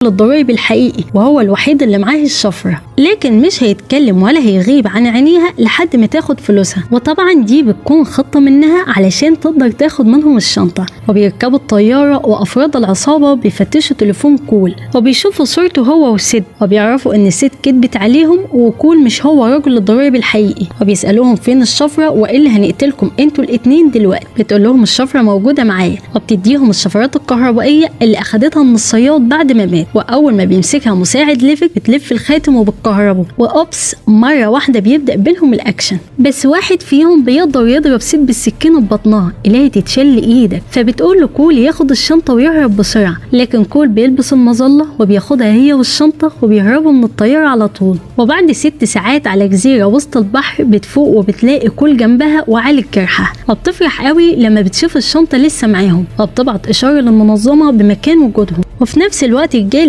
الضرايب الحقيقي وهو الوحيد اللي معاه الشفرة، لكن مش هيتكلم ولا هيغيب عن عينيها لحد ما تاخد فلوسها. وطبعا دي بتكون خطة منها علشان تقدر تاخد منهم الشنطة. وبيركبوا الطيارة وأفراد العصابة بيفتشوا تليفون كول وبيشوفوا صورته هو وسيد، وبيعرفوا ان سيد كدبت عليهم وكول مش هو رجل الضرايب الحقيقي. وبيسألوهم فين الشفرة والا هنقتلكم انتوا الاتنين دلوقتي. بتقول لهم الشفرة موجودة معايا، وبتديهم الشفرات الكهربائية اللي اخدتها من الصياد بعد ما مات. واول ما بيمسكها مساعد ليفك بتلف الخاتم وبتكهربه، و oops مرة واحدة بيبدأ بينهم الاكشن. بس واحد فيهم بيقدر يضرب سيد بالسكينة ببطنها اللي تتشل ايدك، فبتقول له كول ياخد الشنطة ويهرب بسرعة، لكن كول بيلبس المظلة وبياخدها هي والشنطة وبيهربوا من الطيارة على طول. وبعد 6 ساعات على جزيرة وسط البحر بتفوق وبتلاقي كول جنبها وعالج جرحها، وبتفرح قوي لما بتشوف الشنطة لسه معاهم، وبتبعت إشارة للمنظمة بمكان وجودهم. وفي نفس الوقت الجيش